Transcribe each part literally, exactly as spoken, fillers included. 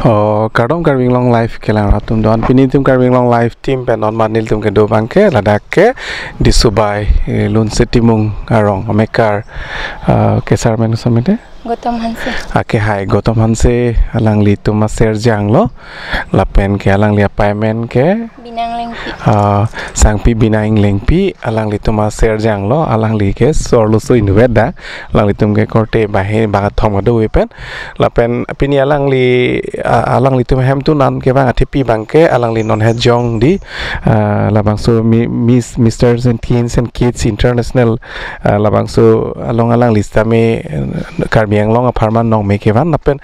Oh, kardom Karbi Anglong Live kelang atum do-an. Pini itum Karbi Anglong Live team pen non manil tum kedo abangke ladak ke Disubai, eh, Lunse Timung arong amekar, ah, kesar amen kosonmete? Gotom Hanse. Ake hai, Gotom Hanse, alanglitum aserjang lo. Lapen ke alangli apei amen ke Binang Lengpi. Ah, Sangpi Binang Lengpi, alanglitum aserjang lo, alangli ke so-arloso inutvet dak, alanglitum ke korte banghini bangkethom kadokave pen. Lapen pini alangli, ah, alanglitum hemtun an kevang athepi abangke alangli non het jong di, ah, labangso Mi-, Miss, Misters and Queens and Kids International, ah, labangso along alangli sitame, eh, Karbi Anglong apharman nongme kevan lapen,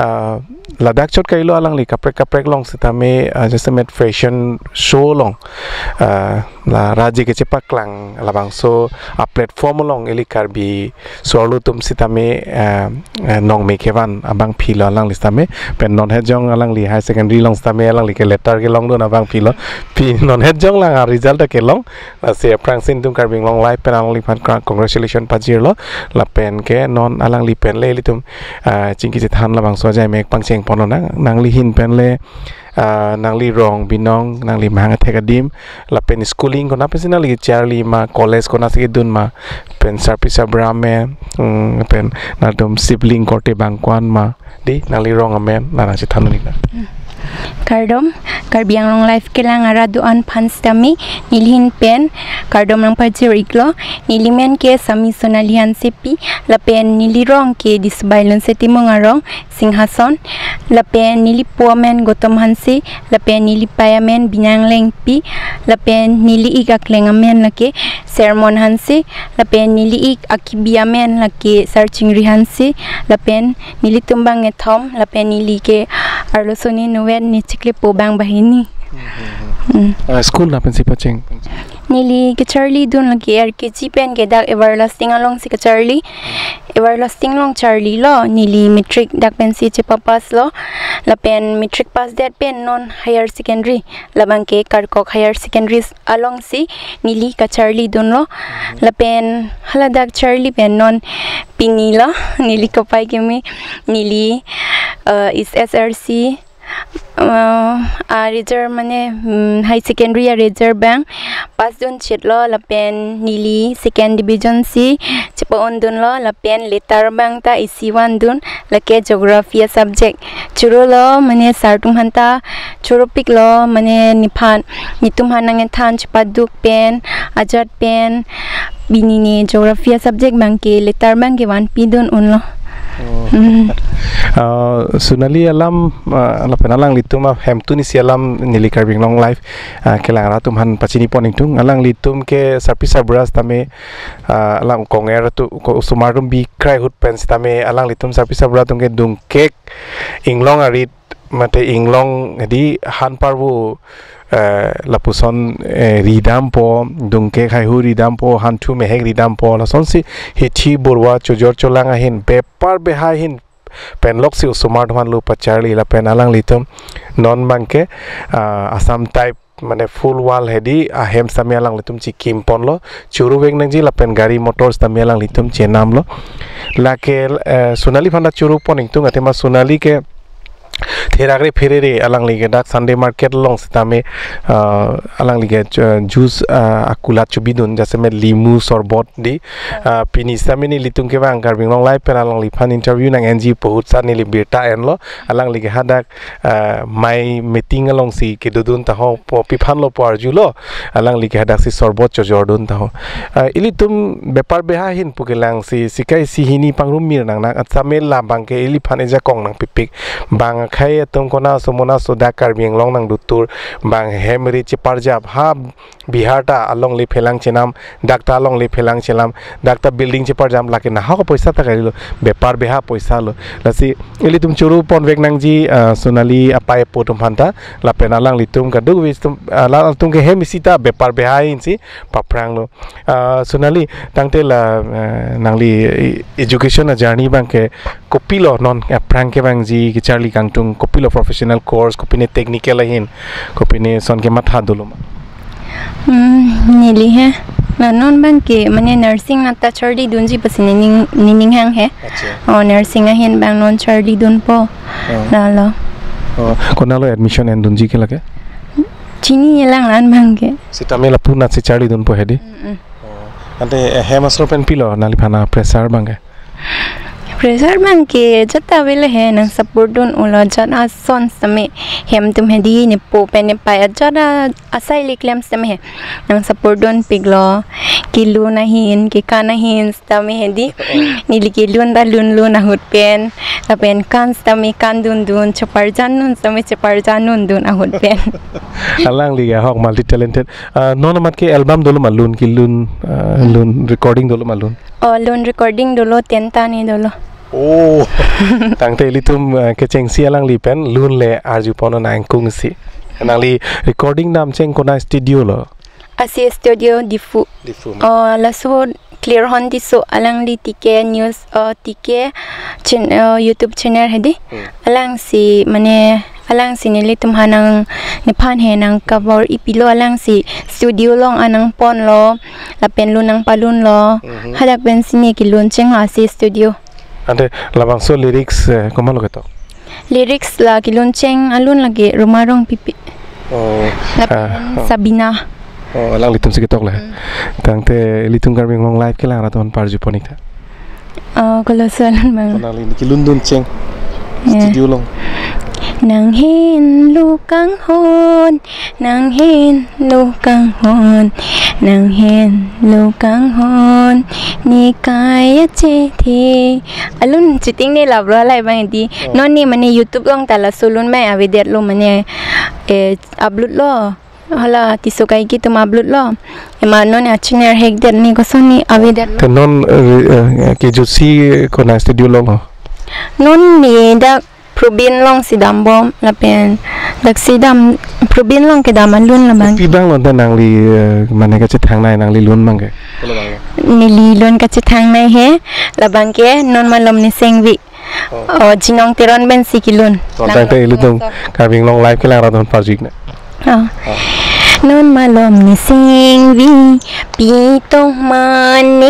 ah, ladak chot kailo alangli kaprek kaprek along sitame, ah, jasemet fashion show along, ah, la raje kechepaklang labangso a-platform along ili Karbi so-arlo atum sitame, ah, ah, nongme kevan abangpi lo alangli sitame. Pen non het jong alangli higher secondary along sitame alangli ke letter kelongdun abangpi lo. Pi non het jong lang a-result ta kelong. Lasi aphrangsi itum Karbi Anglong Live pen alangliphan congratulations pajir lo. Lapen ke non alangli pen le ilitum, ah, chingki chethan labangso ajai mek pangcheng pon lonang. Nangli ahin pen le, ah, nangli rong binong, nangli mahang athek adim, lapen schooling konat pensi nangli kecharli ma, college konatsi kedun ma, pen sarpi sarbura amen, hmm, pen nangtum sibling korte bang ko-an ma, di nangli rong amen, nang nangchethan un-ik nang. Kardom, Karbi Anglong Live kelang arat do-an aphan sitame, neli ahin pen kardom nangpajir-iklo. Neli amen ke Sami Sonali Hansepi, lapen neli rong ke Disubai Lunse Timung arong, Singhason, lapen neli po amen Gotom Hanse, lapen neli pei amen Binang Lengpi, lapen neli ik akleng amen lake Sermon Hanse, lapen neli ik akibi amen lake Sarchingri Hanse, lapen nelitum bangkethom, lapen neli ke arloso inutvet, neli chiklepo bang banghini. Hmm. Ah, school na pensi pacheng? Neli kecharlidun lake R K G pen ke dak Everlasting alongsi kecharli. Everlasting along charlilo, neli matric dak pensi chepapass lo. Lapen matric pass det pen non higher secondary, labangke Karkok Higher Secondary alongsi neli kacharlidunlo. Lapen haladak charli pen non pini lo, neli kopai keme, neli, eh, S S L C, eh, a-result mane, hmm, higher secondary a-result bang pass dun chitlo, lapen neli second division si chepa-undunlo, lapen letter bang ta isi vandun, lake geography a-subject. Chorolo, mane sir atum aphanta choropiklo, mane nephan, netum aphan nangkethan chepaduk pen, ajat pen, pini ne geography a-subject bangke letter bangke vanpidun unlo. Oh. Hmm. Ah, Sonali alam, ah, lapen alanglitum ahemtun isi alam neli Karbi Anglong Live, ah, kelang arat atum aphan pachini pon ingtung. Alanglitum ke sarpi sarbura sitame, ah, alam konger tu, ko-, osomar atum bikrai ahut pen sitame alanglitum sarpi sarbura atum ke dungkek inglong arit mate inglong di han parvo, eh, lapuson, eh, ridampo, dungkek haihui ridampo, hanthu mehek ridampo, lasonsi hithi borwa chojor cholang ahin, bepar beha ahin pen loksi osomar atum aphan lo pacharli lapen alanglitum non bangke, ah, Assam type mane full wall hedi ahem sitame alanglitum chikim ponlo, choruvek nangji lapen gari motor sitame alanglitum chenamlo. Lake, eh, Sonali aphanta choro pon ingtung, athema Sonali ke therakre pherere, alangli ke dak Sunday market along sitame, ah, alangli ke, eh, juice, ah, akulat chobidun, jasemet limu, sorbot di, ah, pini sitame nelitum kevang Karbi Anglong Live pen alangliphan interview nang-enji pu ahut si neli birta enlo, alangli ke hadak, ah, mei meeting alongsi kedodun taho pu, pi aphanlo pu arjulo, alangli ke hadaksi sorbot chojordun taho. Ah, ilitum bepar beha ahin pu kelangsi, sika isi hini pangrummir nang nang, atsamel labangke iliphan ejakong nangpipik. Bang akhei atum konaso monaso dak Karbi Anglong nangdutur, bang hem ri cheparjap ha Bihar ta alongle phelang chenam, dak ta alongle phelang chenam, dak ta building cheparjam, lake nahok apoisa ta kalilo, bepar beha apoisa lo. Lasi ilitum choro ponvek nangji, ah, Sonali apei apo atum aphanta, lapen alanglitum kadokave atum, ah, alanglitum ke hem isi ta bepar beha ahinsi paphranglo. Ah, Sonali, tangte la, eh, nangli e-, education a-journey bangke kopilo non aphrang kevangji kecharli kangtung, kopilo professional course, kopine technical ahin, kopine ason kematha dolo ma? Hmm, neli he. La non bangke, mane nursing nat ta charlidunji pusi nening, nening hang he. Acha. Oh, nursing ahin bang non charlidunpo. Oh. Lalo. Oh, konatlo admission endunji ke lake? Chini alang lan abang ke. Sitame lapu nat si charlidunpo hedi? Mm-mm. Oh. Ante, eh, hem asor pen pilo nangliphan a-pressure abang ke? Pressure abang ke jat ta avelo he, nang support dun-olo, jat ason sitame hem atum hedi, nepo pen nepei ajat a-, asai le klem sitame he. Nang support dunpiklo, kelun ahin, kekan ahin sitame hedi. Neli kelun ta lunlun ahut pen, lapen kan sitame kandundun, cheparjandun sitame cheparjandundun ahut pen. Alangli ahok multi talented. Ah, non amat ke album dolo ma lun kelun, ah, lun recording dolo ma lun? Oh, lun recording dolo, ten ta ni dolo. Oh. Tangte ilitum, ah, kechengsi alangli pen lun le arjupon nangkungsi. Nangli recording damcheng konat studio lo? Asi Studio Diphu. Diphu ma. Oh, laso Clear Hon Tisso, alangli T K News, oh, T K chan-, oh, YouTube channel hedi. Hmm. Alangsi mane, alangsi nelitum aphan nang, nephan he nang kabor-ipilo, alangsi studio along nangponlo, lapen lun nangpalunlo. Mhm. Hadak pensi ne kelunchenglo Asi Studio. Ante labangso lyrics, eh, komatlo ketok? Lyrics la keluncheng alun lake Roma Rongpipi. Oh, lapen ah, oh. Sabina. Oh, alanglitumsi ketok le. Mm. Tangte ilitum Karbi Anglong Live kelang rat aphan parjupon ik tha. Oh, koloso alun abang. Konatlo neli kelunduncheng. Yeah. Studio along. Nang henlo kanghon, nang henlo kanghon, nang henlo kanghon, ne kai achethe. Alun chitingne laplo lahai abang hedi. Oh. Non ne mane YouTube along ta laso alun mai avedetlo mane, eh, upload lo. Hala Tisso Kaike atum upload lo. Ema non a-channel hack det ni koson ni avedetlo. Te non, eh, eh, kejutsi konat studio along ho? Non ne dak Probin alongsi dambom lapen daksi dam, Probin along kedam alun labang. Pi abang lon te nangli, eh, mane kachethangnei nangli lun abang ke? Neli lun kachethangnei he labang ke Non Malom Nisengvi. Oh. Oh, Jinong Teron pensi kelun. Tangte ilitum Karbi Anglong Live kelang rat aphan parju ik nang. Oh. Oh. Non malom nisengvi, pi tong mane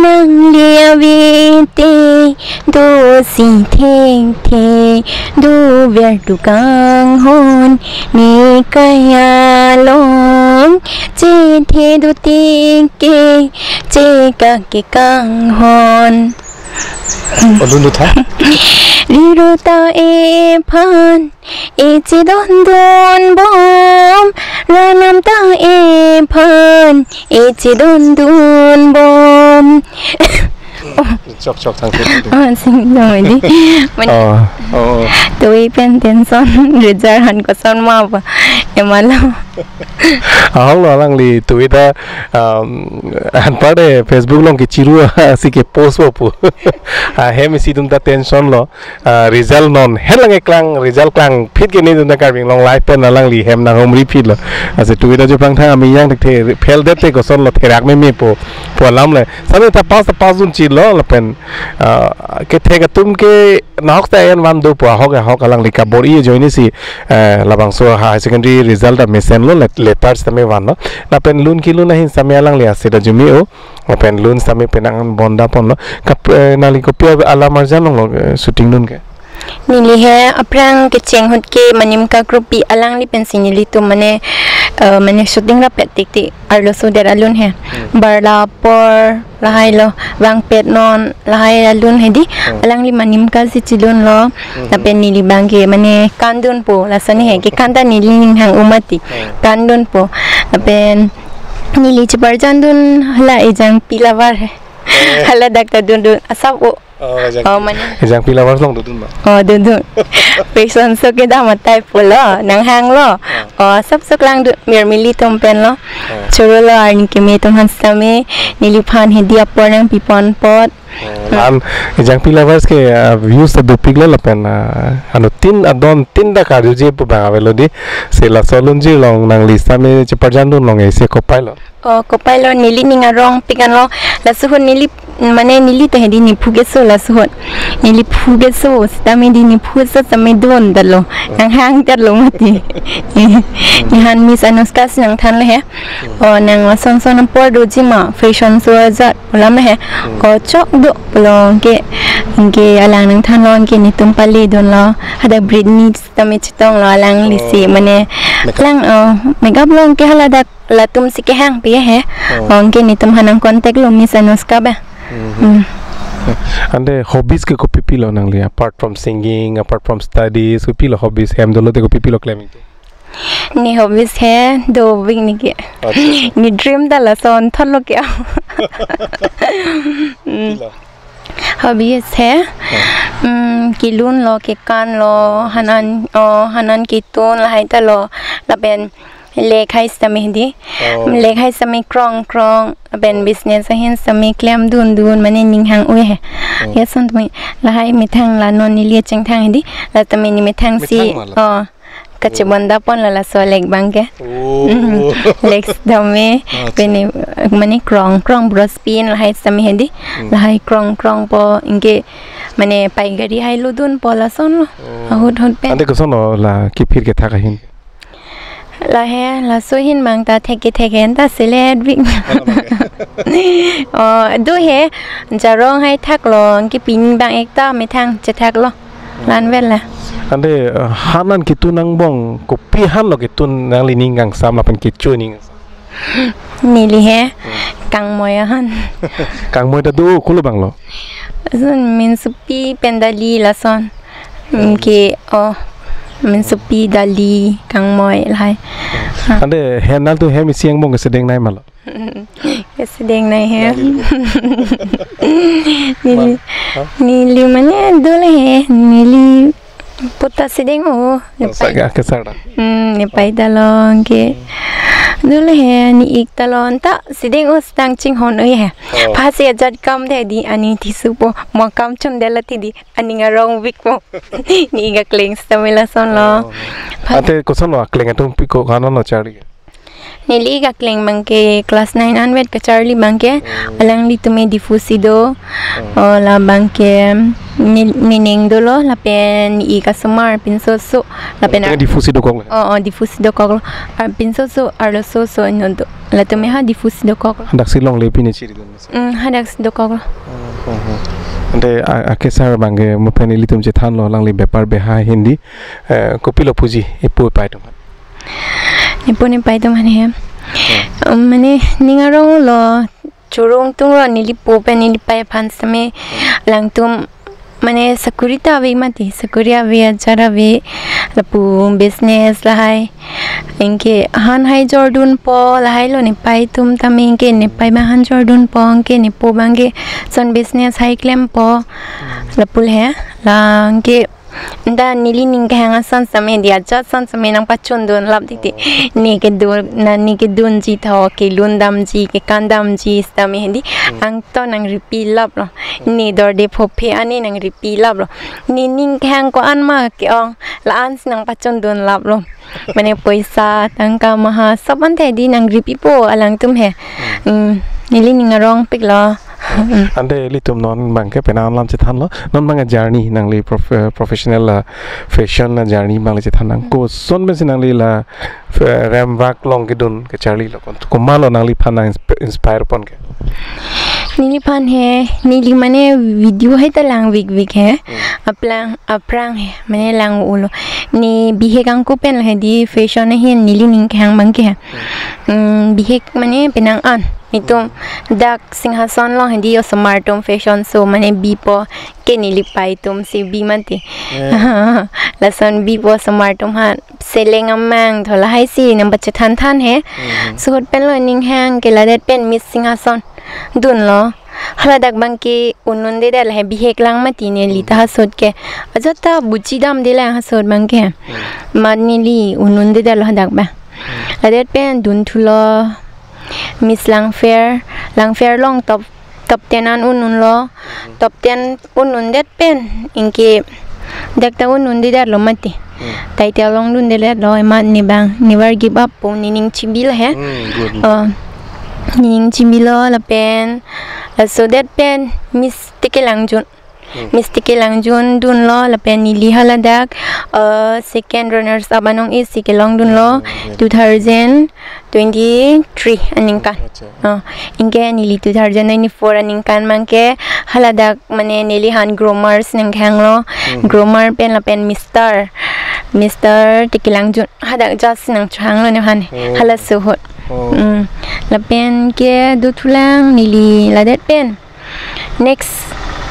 nangli avete, dosi thekthe, dover do kanghon, ne kai along, chethe do tik ke, chekak ke kanghon. Odun do tha. Riro ta ephan echedondun bom, ranam ta ephan echedondun bom. Chok chok thang thang. Oh, sing dong di. Mane, oh, oh, tuwi pen tension result han koson ma ba. Emalo. Ahok lo alangli tuwi ta, um, anparde Facebook along kechiru asi kepost po pu. Ahem isi atum ta tension lo. Ah, result non. Helang eklang result klangphit ke ne atum ta Karbi Anglong Live pen alangli hem nanghumri phitlo. Asi tuwi ta jupang thang ami yang thekthe, fail det te koson lo therak meme po, pu alam le. Sami ta pass ta pass dunchilo lapen, ah, kethek atum ke nahok ta en van do pu ahok ahok alangli kabor-i ajoine si, eh, labangso higher secondary result ta mesenlo, let-, letter sitame vanlo. Lapen lun kelun ahin sitame alangli ase ta jumi o. Lapen lun sitame penang bonda ponlo. Kap-, eh, nangli kopi alam arjan longlo, eh, shooting dun ke? Neli he aphrang kecheng ahut ke Manimka Kropi alangli pensi nelitum mane, eh, mane shooting rapet tik tik arloso det alun he. Hmm. Barla apor lahai lo, vangpet non lahai alun hedi. Hmm. Alangli Manimka si chelunlo. Hmm. Lapen neli abang ke mane kandunpo, lason he kekan ta neli ning hang umati. Hmm. Kandunpo. Lapen neli cheparjandun hala Ejangpi Lover he. Eh. Hala dak ta dundun asap o. Oh, Ejangpi. Oh, mane. Ejangpi Lovers along dodun ma? Oh, dodun. Person so kedam atai pulo, nanghanglo. Ah. Oh, asap so klangdun, mir mili atum penlo. Ah. Chorolo arni keme atum aphan sitame, ah, neliphan hedi apor nangpipon apot. Oh, hmm. Lan Ejangpi Lovers ke, ah, views ta dopiklo lapen, ah, anuttin adon tin ta karjuje pu abang avelo di. Si laso alunjir along nangli sitame cheparjandun long isi kopai lo? Oh, kopai lo, neli ning arongpik anlo, laso ahut neli, mane neli ta hedi nephu keso laso ahut. Neli phu keso, sitame di nephu keso sitame dun dalo. Nang hang dalo mati. Nehan Miss Anushka si nangthanlo he. Oh, nang lason son apor doji ma, fashion show ajat pu alam he. Oh, chok do pulo anke, anke alang nangthanlo anke netum pale dunlo. Hadak Britney sitame chetonglo alangli si, oh, mane makeup. Alang, oh, makeup lo anke haladak latum si kehang pi he. Oh. Oh, anke netum aphan nang contact lo Miss Anushka ba. Mhm. Hmm. Ante hobbies ke kopi pilo nangli, apart from singing, apart from studies, kopi pilo hobbies, hem dolo te kopi pilo klem ingtung? Ne hobbies he doving ne ke. Acha, acha. Ne dream ta lason thotlo ke. Hmm. Pilo? Hobbies he, hmm, kelun lo, kekan lo, hanan, oh, hanan ketun lahai ta lo, lapen lek hai sitame hedi. Oh. Lek hai sitame krong krong, lapen business ahin sitame klem dun dun, mane ning hang-oi he. Hmm. Lason tumi lahai methang la non neli chingthang hedi, la tumi ne methang si, methang ma la? Oh, kachebon da ponlo laso lek abang ke. Oh. Mm. Lek sitame, acha, pini, mane krong krong brush pen lahai sitame hedi. Hmm. Lahai krong krong po anke, mane pai gari hai lo dunpo lason lo. Oh. Ahut hut pen. Ante koson lo la kephir kethak ahin? La he, laso ahin abang ta thek kethek hen ta selet bik. Hala abang ke? Oh, do he, jarong hai thak lo, anke pini abang ekta methang chethak lo. Lanvet la. Ante, eh, hanan ketun angbong, kopi han lo ketun nangli ning kangsam lapen kecho ning? Neli he, hmm, kangmoi ahan. Kangmoi ta do, kolo abang lo? Lason minsupi pen dali lason. Hmm. Anke, oh, minsupi dali kangmoi lahai. Hmm. Ante, he nangtum hem isi angbong ke sedeng nai ma lo? Kesedeng nai he. Nangli lo. Neli, ma-, ha? Neli mane dole he. Neli puta sedeng o. Oh, nepai. Saga kesar ta? Hmm, nepai ta lo anke. Dole he, ne ik ta lo anta sedeng o, sitang chinghon-oi he. Oh. Phasi ajat kam de di ani thisupo. Mo kam chun de la ti di. Aning arong bik mo. Ne ik akleng sitame lason lo. Oh. Pha- Ante koson lo akleng atum pi ko kanon lo charli? Neli ik akleng abang ke class nine anvet kacharli abang ke, hmm, alanglitum e Diphu si do. Hmm. Oh, la abang ke ne, ne ning dolo lapen ne ik asomar pinso so lapen, oh, ar- Diphu si dokok le? Oh, oh, Diphu si dokok lo. Ar pinso so arloso so ino do. Latum e ha Diphu si dokok lo. Hadak si longle pine chiri dun. Hmm, hadak si dokok lo. Hmm, hmm, hmm. Ante a, akesar abang ke mo pen ilitum chethan lo, alangli bepar beha ahin di, eh, kopilo puji epo epai atum? Epo epai atum aphan he. Hmm. Um, mane ning arong lo, churung tung lo, neli po pen neli pai aphan sitame, hmm, alangtum mane sakuri ta ave mati, sakuri ave, ajat ave, lapu business lahai. Anke han hai jordunpo, lahai lo nepai atum tame anke nepai abang han jordunpo, anke nepo abang ke son business hai klempo. Lapu le he, la anke anta neli ning kehang ason sitame di ajat ason sitame nangpachun dun lap titi. Ne kedun, na ne kedunji tho, kelun damji, kekan damji sitame di. Hmm. Angton nangripi lap lo. Ne dorde phophe ani nangripi lap lo. Ne ning kehang ko-an ma ke-ong, la-an si nangpachun dun lap lo. Mane poisa, tangka maha, sob ante di nangripipo alangtum he. Hmm. Hmm, neli ning arongpik lo. Hmm. Ante ilitum non abang ke penang alam chethan lo. Non abang journey nangli prof-, eh, professional la fashion la journey abang le chethan nang. Koson pensi nangli la, eh, remvak long kedun kacharli lo? Kon-, komat lo nangliphan nang insp-, inspire pon ke? Neliphan he, neli mane video hai ta lang vik vik he. Hmm. Aplang, aphrang he, mane lang ulo. Ne bihek angku pen lo he di fashion ahin neli ning kehang abang ke he. Hmm. Hmm, bihek mane penang an. Netum dak Singhason along he di osomar atum fashion show mane bipo, ke neli pai atum si bi mati. Eh. Lason bipo osomar atum aphan seleng amang tho lahai si nangpachethan than he. Hmm. Suhut pen lo ning hang ke ladet pen Miss Singhason dunlo. Haladak abang ke un-un-edet lahai bihek lang mati neli ta, hmm, hasut ke. Ajat ta buchi damde lang hasut abang ke. Hmm. Amat neli un-un-edet lo hadak abang. Hmm. Ladet pen dunthulo Miss Langpher, Langpher along top, top ten an un-unlo. Hmm. Top ten un-un-edet pen anke dak ta un-un-edet lo mati. Hmm. Title along dundedet lo, amat ne abang never give up pu nening chibi lo he. Hmm, good. Oh. ning chimilo lapen laso det pen Miss Teke Langjun. Hmm. Miss Teke Langjun dunlo lapen neli haladak, uh, second runners up anong isi kelong dunlo. Hmm, okay. Two thousand twenty-three aningkan. Acha. Oh, anke neli two thousand twenty-four aningkan abangke haladak mane neliphan groomers nangkehanglo. Hmm. Groomer pen lapen Mister, Mister Teke Langjun hadak judge nangchehanglo nephan. Oh. Halaso ahut. Oh. Hmm. Lapen ke dothulang neli ladet pen. Next,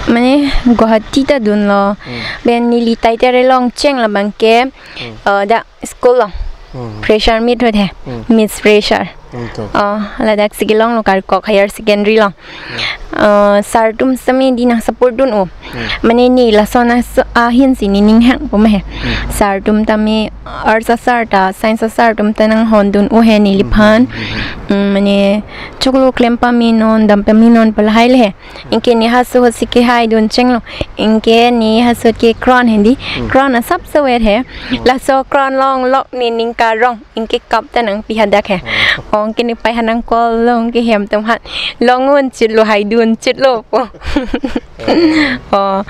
mane Guwahati ta dunlo. Hmm. Pen neli title along cheng labangke, Hmm. uh, dak school along. Hmm. Fresher meet ahut he. Hmm. Miss Fresher. Hmm, to. Oh, ladak si kelonglo Karkok Higher Secondary along. Hmm. Uh, sir atum sitame dei nang support dun-o. Hmm. Mane ne lason aso ahin si ne ning hangpo ma he. Hmm. Sir atum tame arts a sir ta, science a sir atum ta nanghon dun-o he neliphan. Hmm, hmm, hmm, hmm. Hmm, mane choklo klem pame non, dam pame non pu lahai le he. Anke ne halaso ahut si kehai dun chenglo. Anke ne halaso ahut ke crown he dei. Hmm. Crown asap sewet he. Hmm. Laso crown longlok ne ning karong. Anke cup ta nangpi hadak he. Hmm. Oh, anke nepei aphan nang call lo, anke hem atum aphan, "Long un chitlo, hai dun chitlo," pu. Hmm. Oh,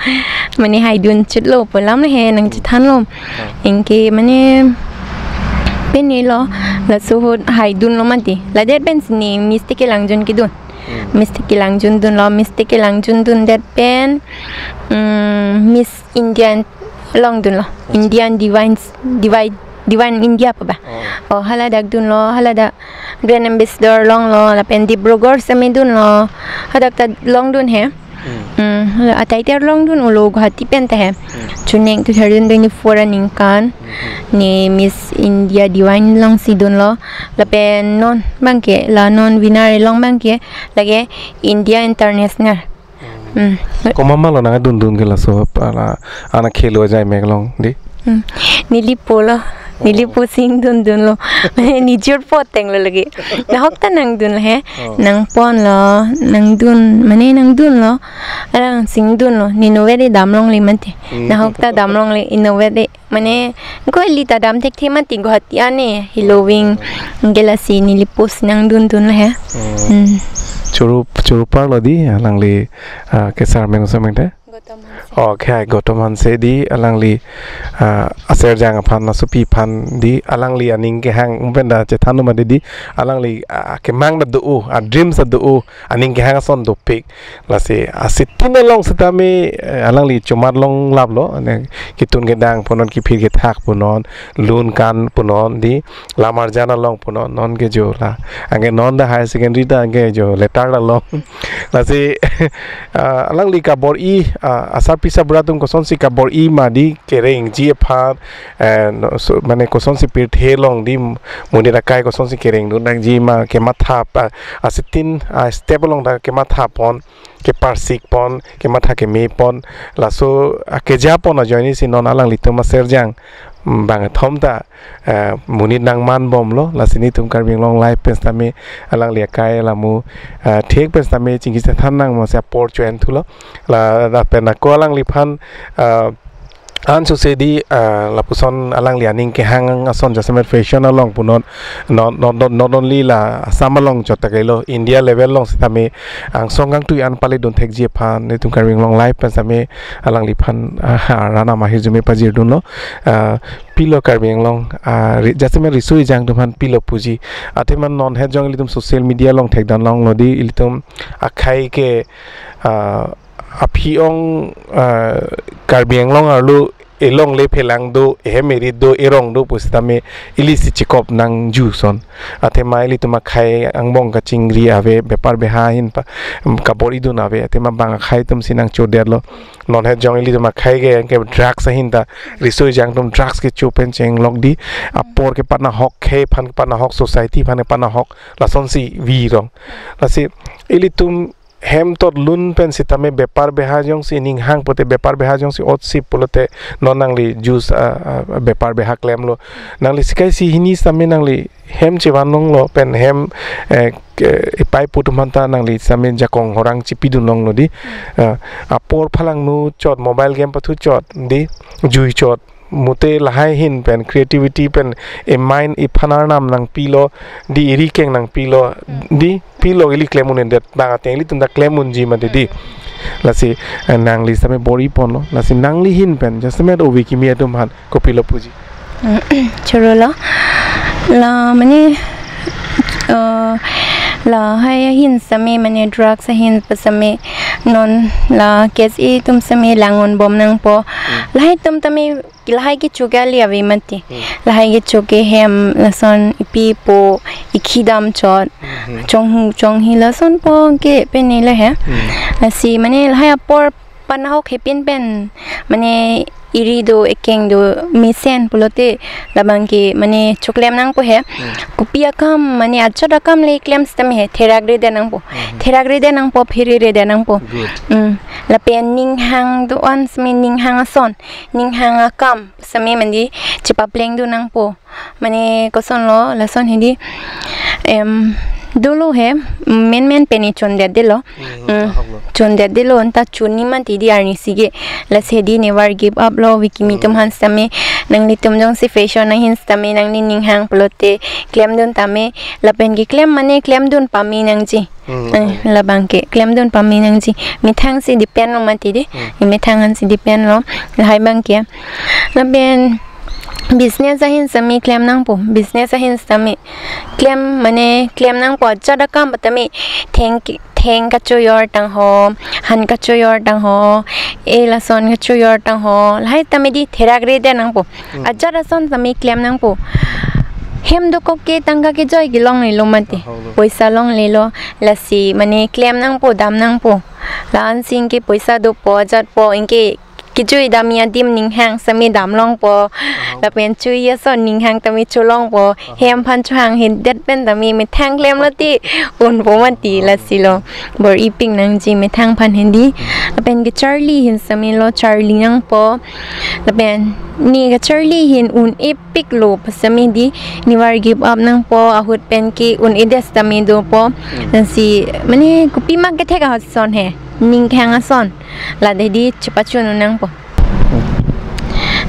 mane hai dun chitlo pu alam le he nangchethanlo. Hmm. Anke mane pini lo, laso ahut hai dunlo mati. Ladet pen si ne Miss Teke Langjun kedun. Hmm. Miss Teke Langjun dunlo, Miss Teke Langjun dundet pen, mm, Miss India along dunlo. Acha. Indian Divine, Divine, Divine India pu ba. Oh. Oh, haladak dunlo, haladak Brand Ambassador longlo, lapen Dibrugarh sitame dunlo. Hadak ta longdun he. Hmm. Hmm, hala ataitar longdun-olo Guwahati pen ta he. Hmm. Chuning two thousand twenty-four aningkan. Hmm. Ne Miss India Divine along si dunlo. Lapen non abangke la non winner along abangke lake India International. Hmm. Hmm. Komat ma lo nangdun dun ke laso hala ana khelo ajai mek along dei? Hmm. Neli po lo. Neli Oh. po si ingdun dunlo. Nijor po ateng lo lake. Nahok ta nangdun he. Oh. Nangpon lo, nangdun, mane nangdunlo. Alang si ingdunlo. Ne inutvet damlongle mati. Hmm. Nahok ta damlongle inutvet. Mane, ko ili ta dam thekthe mati Guwahati ane, Hillowing, anke lasi neli po si nangdun dunlo he. Hmm. Hmm. Choro, choro parlo dei, alangli, ah, kesar meng osomeng te? Gautam Hanse. Oh, okay, Gautam Hanse dei, alangli, ah, aserjang aphan, asopi aphan dei, alangli aning kehang, um pen ta chethan ma dei dei, alangli, ah, kemang ta do-o, ah, dreams ta do-o, aning kehang ason dopik. Lasi, asitin along sitame, eh, alangli chomat longlaplo, ane ketun kedang punon, kiphir kethak punon, lun kan punon dei, lam arjan along punon, non ke jo la. Anke non ta higher secondary ta anke jo letter ta long. Lasi, ah, alangli kabor-i, ah, asarpi asarbura atum kosonsi kabor-i ma dei kerengji aphan, eh, no, so, mane kosonsi pirthe along dei monit akai kosonsi kereng dun nangji ma kematha pa, asitin, ah, step along ta kematha pon, keparsik pon, kematha keme pon, laso akeja pon ajoine si non alanglitum aserjang, mm, bangkethom ta, eh, monit nangman bomlo, lasi nelitum Karbi Anglong Live pen sitame alangli akai alamu, eh, thek pen sitame chingki chethan nang mo si apor cho-en thulo, la, lapen ako alangliphan, eh, ansose dei, ah, lapuson alangli aning kehang ason jasemet fashion along punon, not, not, not, not only la Assam along chot ta kalilo, India level along sitame angsong kangtui an pale dun thekji aphan, nelitum Karbi Anglong Live pen sitame alangliphan, ah, ha, arat anam ahirjume pajir dunlo, ah, pilo Karbi Anglong, ah, ri-, jasemet riso ejang atum aphan pilo puji. Athema non het jong ilitum social media along thekdam longlo dei, ilitum akhei ke, ah, aphi-ong, ah, Karbi Anglong arlo elongle phelang do, ehem erit do, erong do pusitame ili si chikop nangji ason. Athema ilitum akhei angbong kachingri ave, bepar beha ahin pa, em, kabor-i dun ave. Athema bang akhei atum si nangchodetlo. Non het jong ilitum akhei ke, ke drugs ahin ta, riso ejang atum drugs kecho pen chenglok dei, apor kepanahok, khei aphan kepanahok, society aphan kepanahok, lasonsi virong. Lasi ilitum hem tot lun pen sitame bepar beha jongsi ning hang pote, bepar beha jongsi ot si pulote non nangli juice, ah, ah, bepar beha klemlo. Nangli sikai si hini sitame nangli hem chevan longlo pen hem, eh, ke, ipai pu atum aphan ta nangli sitame jakong horang chipi dun longlo dei. Ah, apor phalangno chot, mobile game pathu chot dei, jui chot. Mute lahai ahin pen creativity pen e mind iphan arnam nangpilo, di eri keng nangpilo, di pilo ili klem un-edet bang ateng ilitum ta klem unji mati di. Lasi, eh, nangli same bor-iponlo. Lasi nangli ahin pen, jasemet ove kimi atum aphan kopilo puji? Choro lo. La mane, eh, lahai ahin same mane drugs ahin same non la case atum same lang-un bom nangpo. Lahai atum tame lahai kecho ke ali ave mati. Lahai kecho ke hem lason ipi po, ikhi damchot, chonghu chonghi lasonpo ke pine le he. Lasi mane lahai apor panahok hepin pen mane eri do, ekeng do, mesen pulote labang ke mane choklem nangpo he. Kopi akam mane ajat akam le klem sitame he therak redet nangpo. Therak redet nangpo, phere redet nangpo. Good. Mm. Lapen ninghang do-an sitame ninghang ason, ninghang akam sitame mandi chepaplengdun nangpo. Mane kosonlo lason hedi, em, dolo he, menmen pen ne chondetdetlo. Mm, ahoklo. Chondetdetlo, anta chun-i mati di arnisi ke. Lasi hedi never give up lo, ove kimi atum aphan sitame, nanglitum jongsi fashion ahin sitame nangli ninghang pulote klemdun tame, lapen keklem mane klemdun pame nangji. Eh, labang ke klemdun pame nangji. Methang si depend lo mati di. Methang aphan si depend lo. Lahai abang ke. Lapen business ahin sitame klem nangpo. Business ahin sitame klem mane klem nangpo. Ajat akam tame theng ki-, theng kachoyor tang ho, han kachoyor tang ho, e lason kachoyor tang ho. Lahai tame di therak redet nangpo. Ajat ason tame klem nangpo. Hem dokok ke tangka kejoi kelonglelo mati. Ahoklo. Poisa longlelo. Lasi mane klem nangpo, dam nangpo. La-an si anke poisa dopo, ajatpo, anke kejui dam-i adim ninghang sitame damlongpo. Lapen chui ason ninghang tame cholongpo. Hem aphan chohanghedet pen tame methang klemlo ti unpo mati, lasilo. Bor-ipik nangji methang aphan hedi. Lapen kecharli ahin sitame lo charli nangpo. Lapen ne kecharli ahin un-epiklo pu sitame di never give up nangpo, ahut pen ke un-edet sitame dopo. Lasi mane kopima kethek ason he, ninghang ason. Lade di chepachun-un nangpo.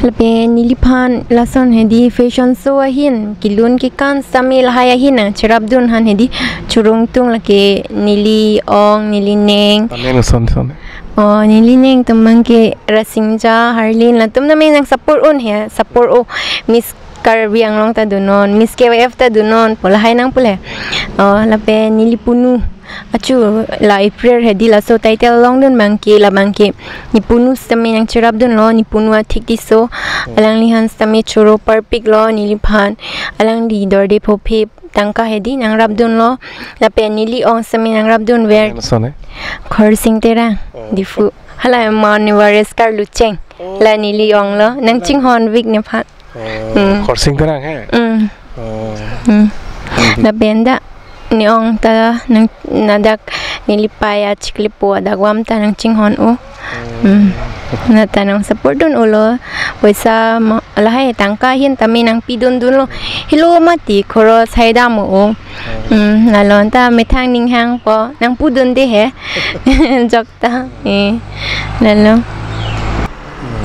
Lapen neliphan lason hedi fashion show ahin kelun kekan sitame lahai ahin nangcherapdun aphan hedi chorong tung lake neli ong, neli neng. Aneng ason son. Oh, neli neng atum abang ke Rasingja, Harlin, latum tame nang support un he, support o, Miss Karbi Anglong ta dunnon, Miss K Y F ta dunnon, pu lahai nangpu le. Oh, lapen neli punu. Achu la April hedi laso title longdun abang ke, labang ke ne punu sitame nangcherapdunlo, ne punu athik tiso. Alangliphan sitame choro parpiklo neliphan. Alangli dorde phophe tangka hedi nangrapdunlo. Lapen neli ong sitame nangrapdunver. Son e? Khorsing Terang, oh. Diphu. Hala Mount Everest karlucheng. Oh. La neli onglo, nangchinghonvek nephan. Oh, hmm. Khorsing Terang he? Hmm. Oh. Hmm. Lapen dak ne ong ta nang, ladak neli pei achiklipo adak vam ta nangchinghon-o. Hmm. Na ta nang support dun-olo. Poisa ma, lahai tangka ahin tame nangpidun dunlo. Helo mati khoros hai dam-o. Hmm, lalo anta methang ninghangpo. Nangpudunde he. Jok ta. Eh. Lalo.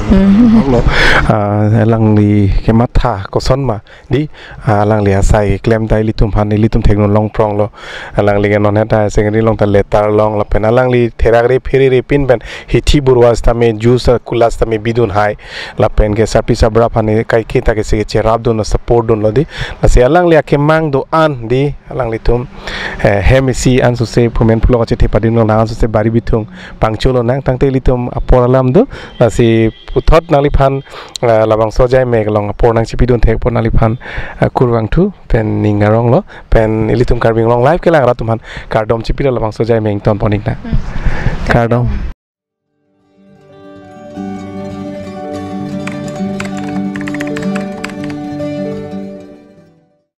Hmm. Lo, ah, alangli kematha koson ma di, ah, alangli asai keklem ta ilitum aphan ilitum thekdun longpronglo. Alangli ke non heta sengri long ta letter long lapen alangli therakre pherere pin pen hithi burwa sitame juice kula sitame bidun hai lapen ke sarpi sabra aphan kaike ta kesi cherapdun lo, support dunlo di. Lasi alangli akemang do-an di alanglitum, eh, hem isi ansose phumen phulo kachethe padin long ansose bari bithung pangcholo nang tangte ilitum apor alam do. Lasi puthot nangliphan, eh, labangso ajai mek along apor nangchipidun thek apot nangliphan, eh, kurvangthu pen ning aronglo pen ilitum Karbi Anglong Live kelang rat atum aphan kardom chipilo labangso ajai mek ingtonpon-ik nang. Hmm. Kardom.